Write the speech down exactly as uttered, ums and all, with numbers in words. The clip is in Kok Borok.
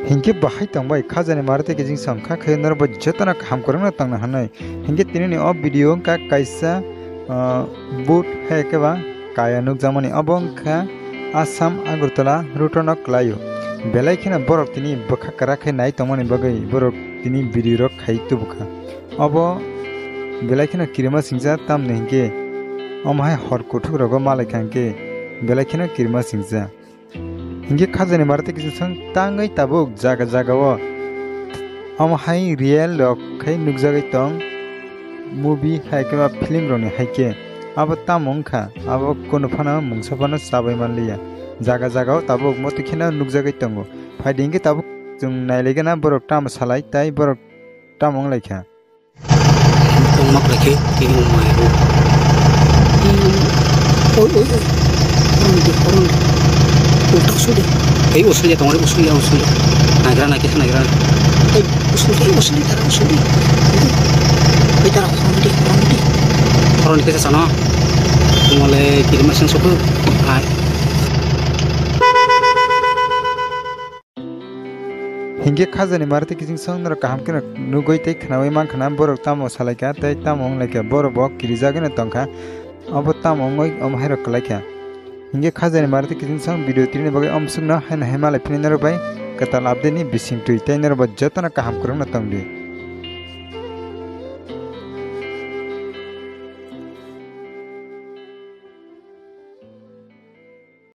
Hinkhe bahai tongbai khajani mara tei kiching song kha khe norok bai jotono kaham kwrwngno tongna hwnwi. Hinkhe tinini o video wngkha kaisa, ah, boat hai khe ba kaya nukjakmani. Obo wngkha Assam Agartala route-o no kwlaio. Belai kheno borok tini bwkha kwrak khe nai tongmani bagwi borok tini video rok khai tubukha. Obo belai kheno kirima singcha, tamni hinkhe omo hai hor kuthuk rogo malaikha hinkhe belai kheno kirima singcha. Hinkhe khajani mara tei kiching song tangwi tabuk jaga jaga o omo hai real rok khai nukjagwi tong, movie hai khe ba film rokni hai khe. Abo tamo wngkha, abo kunu phano mungsa phano chabai manliya. Jaga jaga o tabuk motwi kheno nukjagwi tongo. Phaidi hinkhe tabuk chwng nailaigana borok tamo salai tei borok tamo wnglaikha. Tongma khlai khe tini wng maya bo. Oi, oi, oi. Horoni de, horoni. Ulta usul de. Ei usul ya, tongri usul ya, usul ya. Nagra na, kisa nagra na. Ei, usul de, usul de, tara usul de. Ei, tara horoni de, horoni de. Horoni kisa sana. Mole kirima sen suku. Hai. Hinkhe khajani mara tei kiching song norok kaham kheno nugwi tei khnaui mankha na borok tamo salaikha tei tamo wnglaikha, borok bo kirijagwino tongkha, obo tamo wngwi omo hairok kwlaikha. Hinkhe khajani mara tei kiching song video tini bagwi omsukno haino hai malai phini norok bai kwtal update ni bisingtwi tei norok bo jotono kaham kwrwngno tongdi.